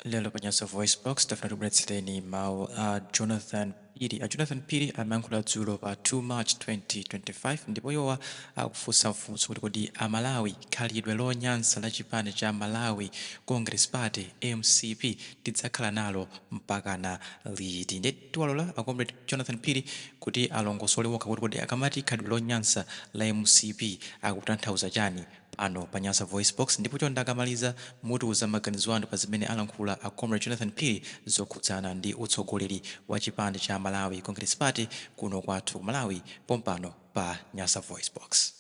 Lero pa Nyasa VoiceBox tafuna tikubweretsereni mawu a Jonathan Phiri. A Jonathan Phiri amayankhula dzulo pa 2 March 2025 ndipo iwowa akufunsa mfunso kuti kodi a Malawi khalidwe lonyansa la chipani cha Malawi Congress Party, mcp, tidzakhala nalo mpakana liti? Ndiye tiwalola a Comrade Jonathan Phiri kuti alongosole okha kuti kodi akamati khalidwe lonyansa la mcp akutanthauza chani pano pa Nyasa VoiceBox ndipo chonde akamaliza mutiuza maganizo anu pa zimene alankhula a Comrade Jonathan Phiri zokhudzana ndi utsogoleri wa chipani cha Malawi Congress Party kuno kwathu ku Malawi pompano pa Nyasa VoiceBox.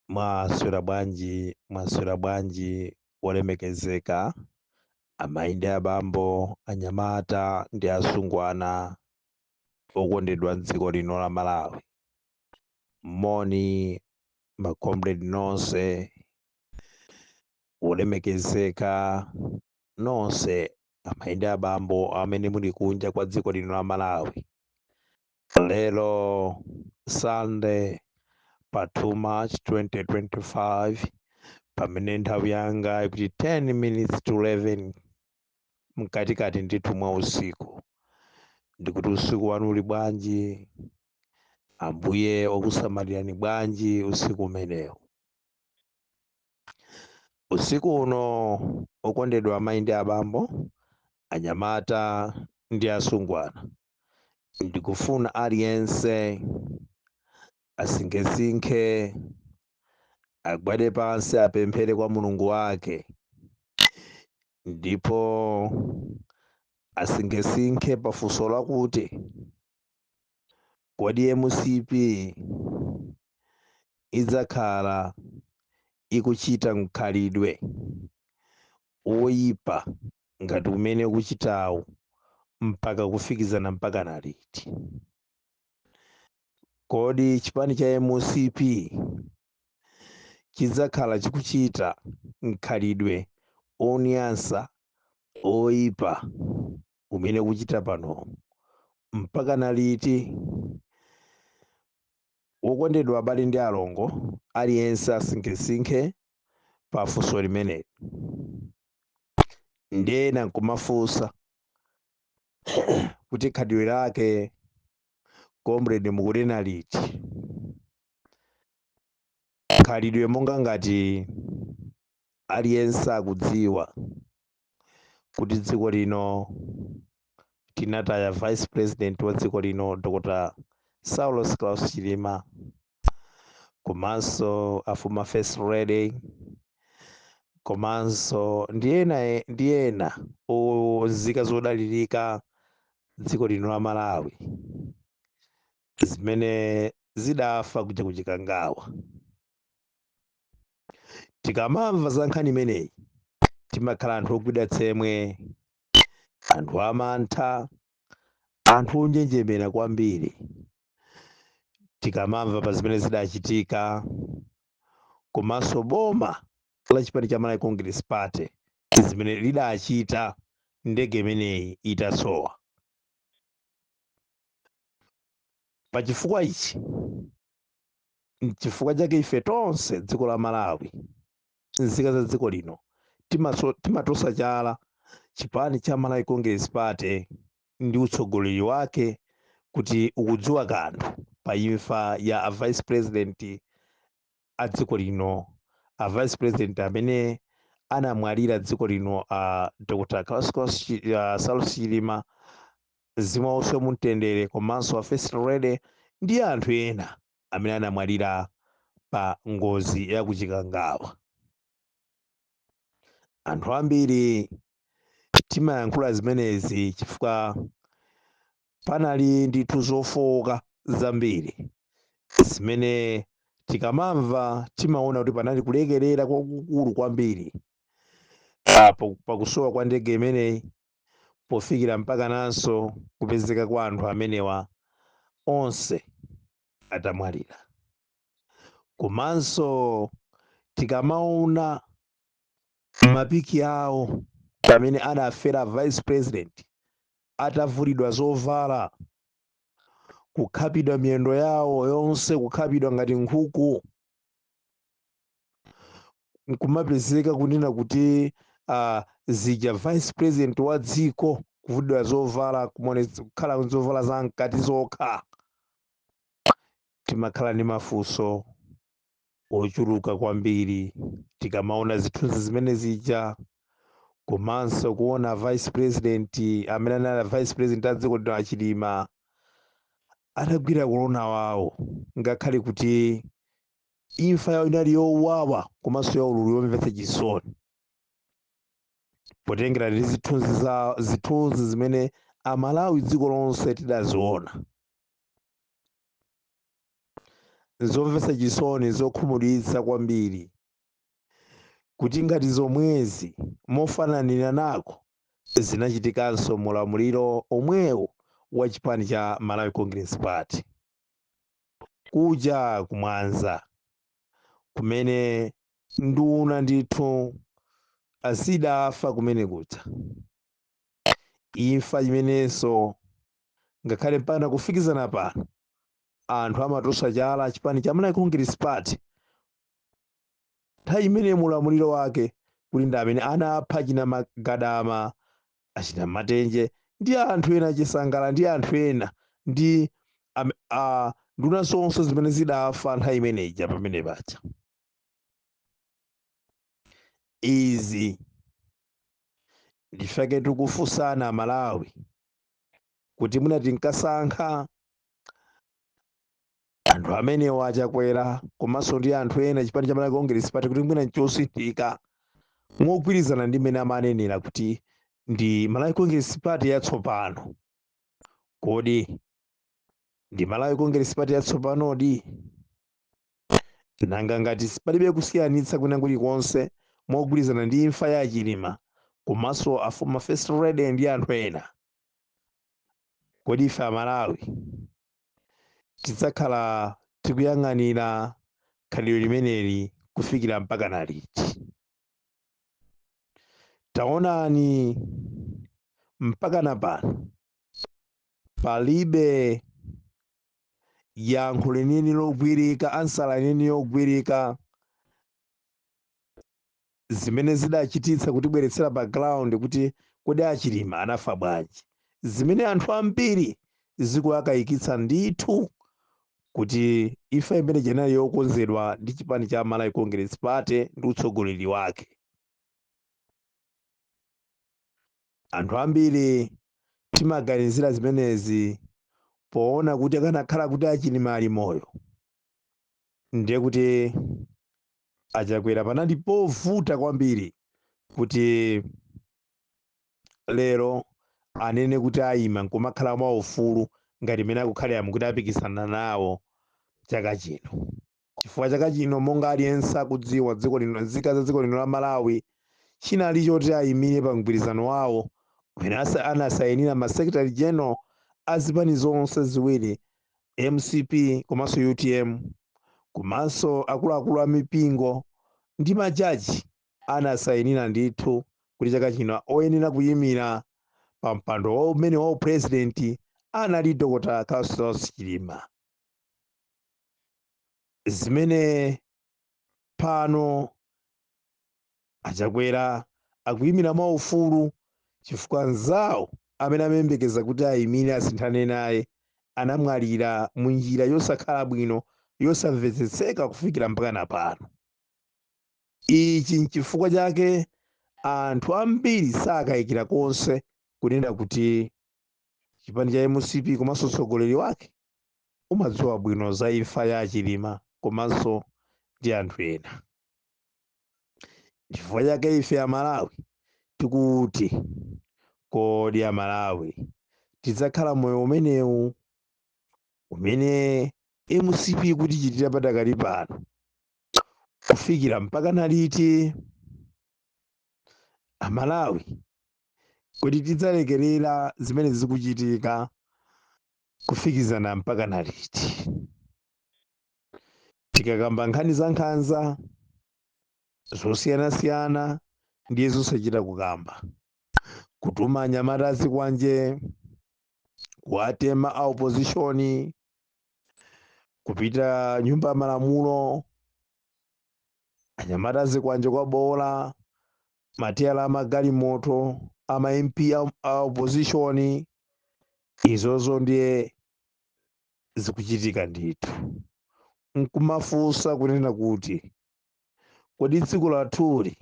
Mwaswera bwanji, mwaswera bwanji olemekezeka, amayi ndi abambo, anyamata ndi asungwana okondedwa mdziko lino la Malawi. Moni ma comrade nonse, olemekezeka nonse, amayi ndi abambo amene muli kunja kwa dziko lino la Malawi. Lero Sunday pa 2 March 2025, pamene nthawi yanga ikuti 10 minutes to 11 mkatikati ndithu mwa usiku, ndikuti usiku wanu uli bwanji? Ambuye wakusamalirani bwanji usiku umenewu? Usiku uno, okondedwa amayi ndi abambo, anyamata ndi asungwana, ndikufuna aliyense asinkhesinkhe, agwade pansi, apemphere kwa Mulungu wake, ndipo asinkhesinkhe pafunso lakuti kodi MCP idzakhala ikuchita mkhalidwe woyipa ngati umene ukuchitawu mpaka kufikizana mpaka na liti? Kodi chipani cha MCP chidzakhala chikuchita mkhalidwe onyansa, oyipa umene ukuchita pano mpaka na liti? Wokondedwa abale ndi alongo, aliyense asinkhesinkhe pa funso limeneli. Ndena nkumafunsa kuti khalidwe lake, comrade, mukunena liti? Khalidwe monga ngati aliyense akudziwa kuti dziko lino tinataya vice president wa dziko lino, Dr. Saulos Klaus Chilima, komanso a former first lady, komanso ndi ena ndi ena onzika zodalirika dziko lino la Malawi zimene zidafa kuja kuchikangawa. Tikamamva za nkhani imeneyi timakhala anthu ogwidwa tsemwe, anthu amantha, anthu onjenjemera kwambiri tikamamva pa zimene zidachitika, komanso boma la chipani cha Malawi Congress Party zimene lidachita ndege imeneyi itasowa. Pa chifukwa ichi, nchifukwa chake ife tonse dziko la Malawi, nzika za dziko lino, timatosa chala chipani cha Malawi Congress Party ndi utsogoleri wake kuti ukudziwa kanthu pa imfa ya a vice president a dziko lino, a vice president amene anamwalira dziko lino, a Dr. Saulos Chilima, mzimu wawo uuse mumtendere, komanso a first lady ndi anthu ena amene anamwalira pa ngozi ya kuchikangawa. Anthu ambiri timayankhula zimenezi chifukwa panali ndithu zofowoka zambiri zimene tikamamva timaona kuti panali kulekerera kwakukulu kwambiri apo pakusowa kwa ndege imeneyi, pofikira mpaka nanso kupezeka kwa anthu amenewa onse atamwalira. Komanso tikamaona mapiki awo pamene anafera vice president atavulidwa zovala, kukhapidwa miyendo yawo yonse, kukhapidwa ngati nkhuku, Nkumapezeka kunena kuti zija vice president wa dziko kuvulidwa zovala, kukhala zovala za mkati zokha, timakhala ndi mafunso ochuluka kwambiri tikamaona zithunzi zimene zija, komanso kuona vice president amene anali vice president a dziko lino, aChilima, atagwira korona wawo, ngakhale kuti imfa yawo inali yowawa komanso yaululu, yomvetsa chisoni, potengera ndi zithunzi zimene Amalawi dziko lonse tidaziona. Zomvetsa chisoni, zokhumudwitsa kwambiri, kuti ngati zomwezi mofananira nako zinachitikanso mulamuliro omwewo wa chipani cha Malawi Congress Party kuja kumwanza, kumene nduna ndithu azidafa kumene kuja, imfa imenenso ngakhale mpaka kufikizana pano anthu amatosa chala chipani cha Malawi Congress Party nthawi imene mulamuliro wake kuti ndi amene anapha achina Magadama, achina Matenje ndi anthu ena, achisangala ndi anthu ena, ndi nduna zonse zimene zidafa nthawi imeneyi pamene paja. Izi ndifake tikufunsana Malawi kuti mwina tinkasankha anthu amenewo aChakwera komanso ndi anthu ena, chipani cha Malawi Congress Party, kuti mwina nchosinthika mogwirizana ndi mmene amanenera kuti ndi Malawi Congress Party yatsopano. Kodi ndi Malawi Congress Party yatsopanodi? Nanga ngati palibe kusiyanitsa kwina kulikonse mogwirizana ndi imfa ya Chilima komanso a former first lady ndi anthu ena, kodi ife Amalawi tidzakhala tikuyang'anira khalidwe limeneli kufikira mpaka na liti? Taonani, mpaka na pano palibe yankho leneni logwirika, answer leneni yogwirika zimene zidachititsa kutibweretsera pa ground kuti kodi aChilima anafa bwanji, zimene anthu ambiri zikuwakayikitsa ndithu kuti imfa imene inali yokonzedwa ndi chipani cha Malawi Congress Party ndi utsogoleri wake. Anthu ambiri timaganizira zimenezi poona kuti akanakhala kuti aChilima ali moyo, ndiye kuti aChakwera panali povuta kwambiri kuti lero anene kuti ayima nkumakhala mwaufulu ngati mmene akukhalira kuti apikisana nawo chaka chino, chifukwa chaka chino, monga aliyense akudziwa, dziko lino, nzika za dziko lino la Malawi, chinali choti ayimire pa mgwirizano wawo umene anasayinira ma secretary general a zipani zonse ziwiri, MCP komanso UTM, komanso akuluakulu a mipingo ndi majaji, anasayinira ndithu kuti chaka chino oyenera kuyimira pa mpando wa umene wa upresident anali Dr. Saulos Chilima, zimene pano aChakwera akuyimira mwaufulu chifukwa nzawo amene amayembekeza kuti ayimire asinthane naye anamwalira mu njira yosakhala bwino, yosamvetsetseka kufikira mpaka na pano. Ichi nchifukwa chake anthu ambiri sakayikira konse kunena kuti chipani cha MCP komanso mtsogoleri wake umadziwa bwino za imfa ya Chilima komanso ndi anthu ena. Chifukwa chake ife Amalawi tikuti, kodi Amalawi tidzakhala moyo umenewu umene MCP kutichitira padakali pano kufikira mpaka naliti? Amalawi, kodi tidzalekerera zimene zikuchitika kufikizana mpaka naliti? Tikakamba nkhani za nkhanza zosiyanasiyana, ndiye zosachita kukamba, kutuma anyamata azikwanje kuwatema a opposition, kupita nyumba ya malamulo. Anyamata azikwanje kwa bola matiyala amagalimoto ama MP a opposition. Izozo ndiye zikuchitika ndithu. Nkumafunsa kunena kuti kodi dziko lathuli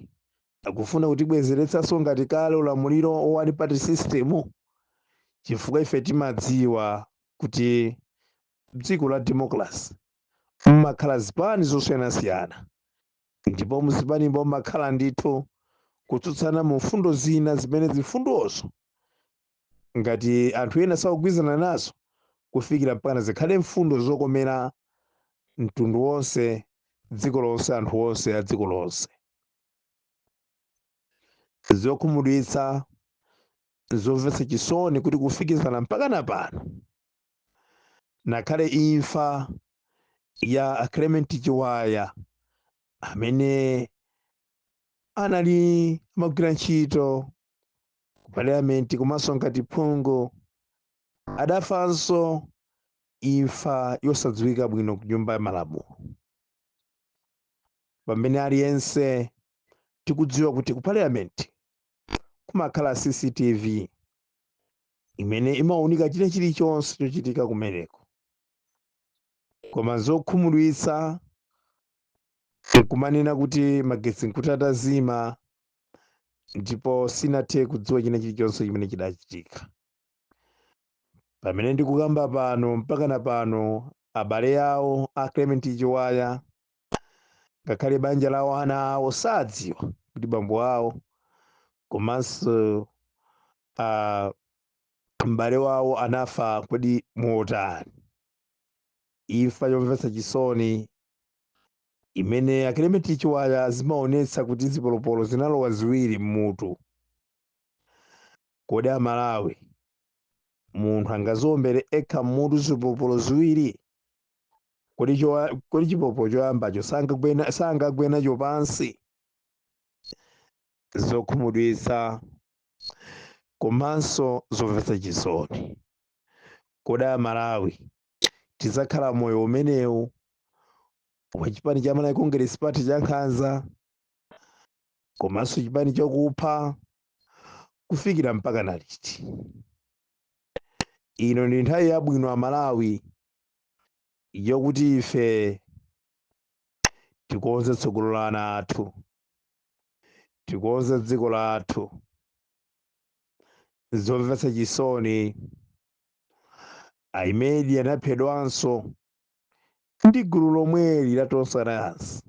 akufuna kutibwezeretsanso ngati kale ulamuliro wa one party system? Chifukwa ife timadziwa kuti dziko la democracy mmakhala zipani zosiyanasiyana, ndipo muzipanimo mmakhala ndithu kutsutsana mu mfundo zina zimene zifundozo ngati anthu ena sakugwirizana nazo, kufikira mpaka zikhale mfundo zokomera mtundu wonse, dziko lonse, anthu onse a dziko lonse. Zokhumudwitsa, zomvetsa chisoni kuti kufikizana mpaka na pano, nakhale imfa ya Clement Chiwaya amene anali amagwira ntchito ku parliament komanso ngati phungu, adafanso imfa yosadziwika bwino ku Nyumba ya Malamulo, pamene aliyense tikudziwa kuti ku parliament kumakhala CCTV imene imawunika china chilichonse chochitika kumeneko. Koma zokhumudwitsa nkumanena kuti magetsi nkuti atazima ndipo sinathe kudziwa china chilichonse chimene chidachitika. Pamene ndikukamba pano, mpaka na pano abale awo a Clement Chiwaya, ngakhale banja lawo, ana awo sadziwa kuti bambo awo komanso m'bale wawo anafa kodi motani. Imfa yomvetsa chisoni imene a Clement Chiwaya zimaonetsa kuti zipolopolo zinalowa ziwiri mmutu. Kodi Amalawi, munthu angaziombere ekha mmutu zipolopolo ziwiri? Kodi chipolopolo choyambacho sangagwe nacho pansi? Zokhumudwitsa komanso zomvetsa chisoni. Kodi Amalawi, tidzakhala moyo umenewu wa chipani cha Malawi Congress Party cha nkhanza komanso chipani chokupha kufikira mpaka na liti? Ino ndi nthawi yabwino, Amalawi, yokuti ife tikonze tsogolo la ana athu, tikonze dziko lathu. Zomvetsa chisoni, Aimedi anaphedwanso ndi gulu lomweli la Tonse Alliance.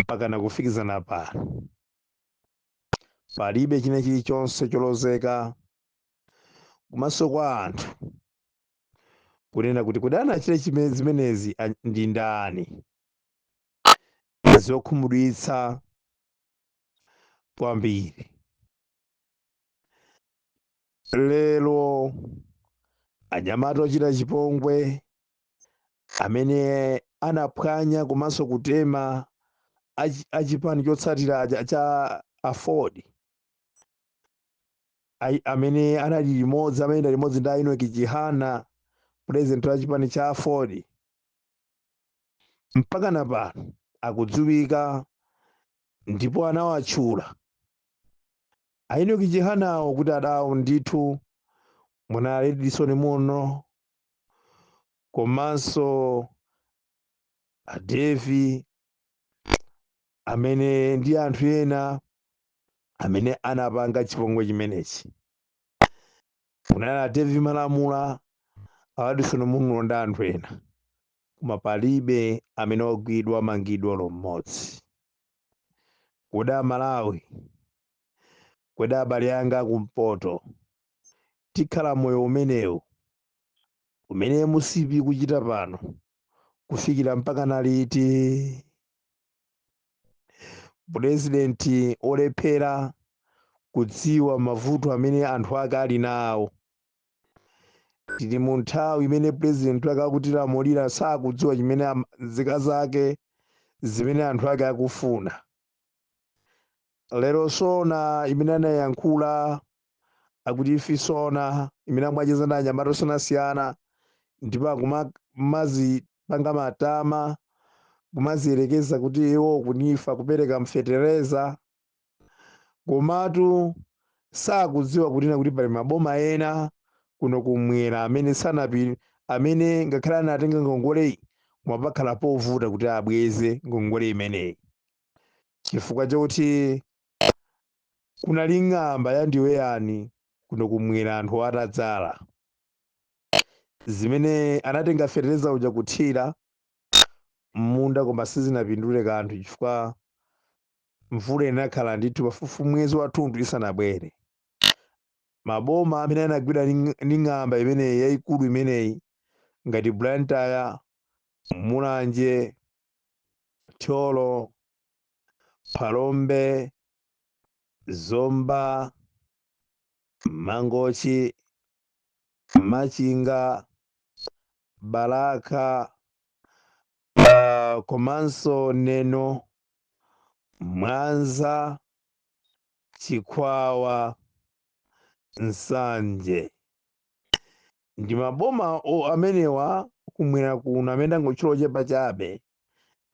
Mpaka nakufikizana pano palibe china chilichonse cholozeka kumaso kwa anthu kunena kuti kodi anachita zimenezi ndi ndani. Zokhumudwitsa kwambiri. Lero anyamata ochita chipongwe amene anaphwanya komanso kutema achipani chotsatira cha AFORD, amene anali limodzi, amayenda limodzi ndi Enoch Chihana, president wa chipani cha AFORD, mpaka na pano akudziwika ndipo anawatchula a Enoch Chihanawo kuti adawo ndithu munali Edison muno komanso adevi amene ndi anthu ena amene anapanga chipongwe chimenechi. Kunali adevi Malamula, Aedison muno ndi anthu ena, koma palibe amene wagwidwa, amangidwa mmodzi. Kodi Amalawi, kodi abale anga akumpoto, tikhala moyo umenewu umene MCP kuchita pano kufikira mpaka naliti? Purezidenti olephera kudziwa mavuto amene anthu ake ali nawo. Tili mu nthawi imene purezidenti wake akutilamulira sakudziwa chimene nzika zake, zimene anthu ake akufuna. Lero SONA imene anayankhula akuti ifi SONA imene amwacheza ndi anyamata osiyanasiyana ndipo akumazipanga matama. Kumaziyerekeza kuti iwo ku NEEF kupereka mfetereza, komatu sakudziwa kunena kuti pali maboma ena kuno kumwera amene sanapi, amene ngakhale anatenga ngongoleyi, koma pakhala povuta kuti abweze ngongole imeneyi chifukwa chokuti kunali ng'amba ya ndiweyani kuno kumwera. Anthu atadzala zimene anatenga fetereza uja kuthira m'munda, koma sizinapindule kanthu chifukwa mvula inakhala ndithu pafupifupi mwezi wathunthu isanabwere. Maboma amene anagwira ndi ng'amba imeneyi yayikulu imeneyi, ngati Blantyre, Mulanje, Thyolo, Phalombe, Zomba, Mangochi, Machinga, Balaka, komanso Neno, Mwanza, Chikwawa, Nsanje, ndi maboma amenewa kumwera kuno amene ndangotchula ochepa chabe,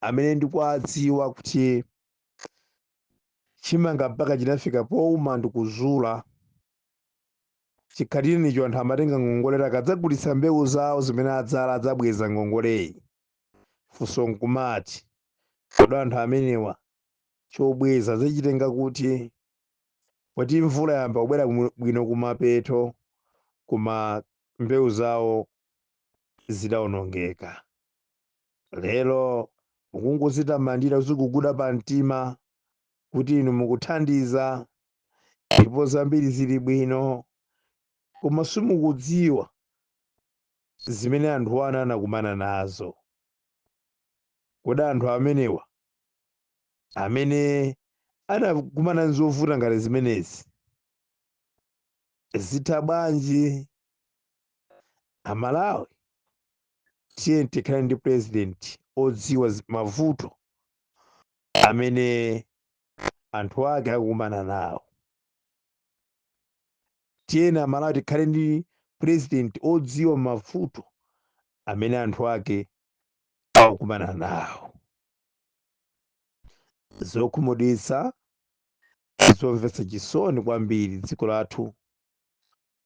amene ndikuwadziwa kuti chimanga mpaka chinafika powuma ndikuzula. Chikhalirenicho anthu amatenga ngongole, akadzagulitsa mbewu zawo zimene adzala adzabweza ngongoleyi. Funso nkumati, kodi anthu amenewa chobweza adzachitenga kuti, poti mvula yamba kubwera bwino kumapeto, koma mbewu zawo zidawonongeka? Lero mukungozitamandira, zikuguda pa mtima kuti inu mukuthandiza ndipo zambiri zili bwino, koma simukudziwa zimene anthu ana anakumana nazo. Kodi anthu amenewa amene anakumana nzovuta ngati zimenezi zitha bwanji? Amalawi, tiye tikhale ndi president odziwa mavuto amene anthu ake akukumana nawo. Tiyeni Amalawi tikhale ndi president odziwa mavuto amene anthu ake akukumana nawo. Zokhumudwitsa, zomvetsa chisoni kwambiri dziko lathu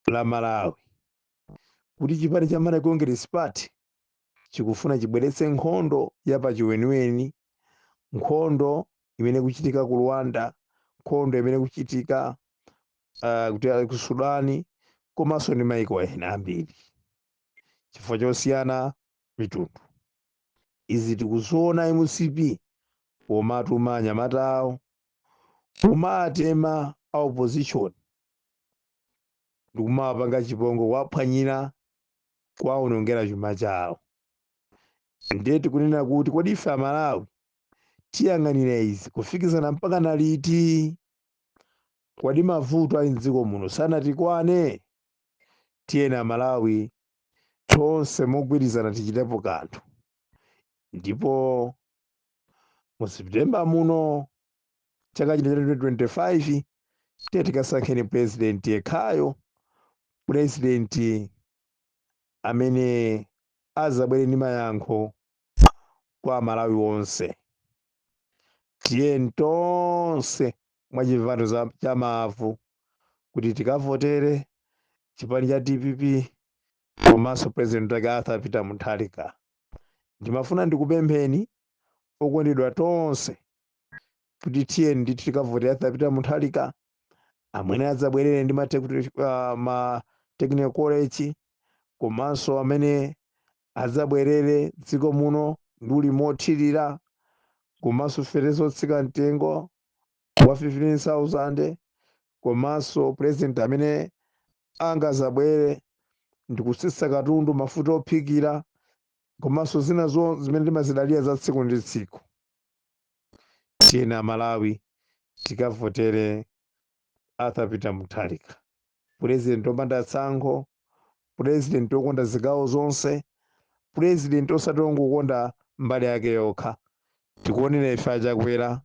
la Malawi, kuti chipani cha Malawi Congress Party chikufuna chibweretse nkhondo ya pachiweniweni, nkhondo imene kuchitika ku Rwanda, nkhondo imene kuchitika kuti ku Sudani, komanso ndi maiko ena ambiri, chifukwa chosiyana mitundu. Izi tikuziona MCP pomatuma anyamata awo pomatema a opposition ndikumawapanga chipongwe, kuwaphwanyira, kuwawonongera chuma chawo. Ndiye tikunena kuti, kodi ife Amalawi tiyang'anira izi kufikizana mpaka na liti? Kodi mavuto ali mdziko muno sanatikwane? Tiyeni Amalawi tonse mogwirizana tichitepo kanthu, ndipo mu September muno chaka chino cha 2025 tiye tikasankheni president yekhayo, president amene azabwere ndi mayankho kwa Amalawi onse. Tiyeni tonse mwachimvano cha mavu kuti tikavotere chipani cha DPP komanso president wake Arthur Peter Mutharika. Ndimafuna ndikupempheni okondedwa tonse kuti tiyeni ndithu tikavotere Arthur Peter Mutharika, amene adzabwerere ndi ma technical college, komanso amene adzabwerere dziko muno ndi ulimi mothirira, komanso fetereza otsika mtengo wa 15,000, komanso president amene angazabwere ndikutsitsa katundu, mafuta ophikira, komanso zina zo zimene timazidalira za tsiku ndi tsiku. Tiyeni Amalawi tikavotere Arthur Peter Mutharika, president opanda tsankho, president wokonda zigawo zonse, president osati ongokonda mbali yake yokha. Tikuonera ife aChakwera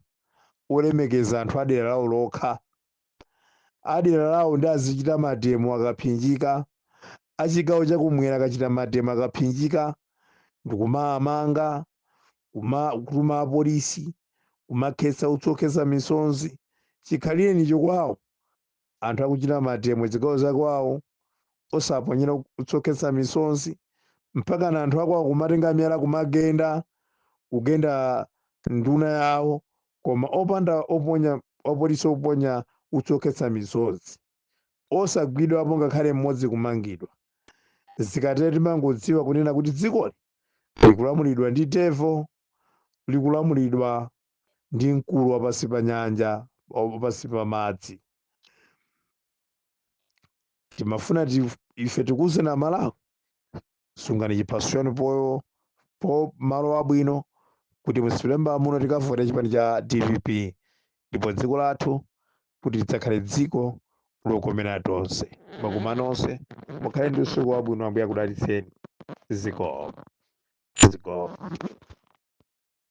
olemekeza anthu adera lawo lokha, adera lawo ndi azichita mademo akaphinjika, achigawo chakumwera akachita mademo akaphinjika ndikumamanga. Kutuma apolisi kumakhetsa utsi okhetsa misonzi chikhalirenicho kwawo, anthu akuchita mademo zigawo zakwawo osaponyera utsi okhetsa misonzi, mpaka na anthu akwawo kumatenga miyala kumagenda, kugenda nduna yawo, koma opanda oponya apolisi oponya utsi okhetsa misonzi, osagwidwapo ngakhale mmodzi kumangidwa. Zikatero timangodziwa kunena kuti dzikoli likulamulidwa ndi devil, likulamulidwa ndi mkulu wapansi pa nyanja, wapansi pa madzi. Timafuna ife tikuwuzeni Amalawi, sungani chiphaso chanu po malo abwino kuti mu September muno tikavote chipani cha DPP, ndipo dziko lathu kuti lidzakhale dziko lokomera tonse. Makoma nonse, mukhale ndi usiku wabwino. Ambuye akudalitseni. Zikomo, zikomo.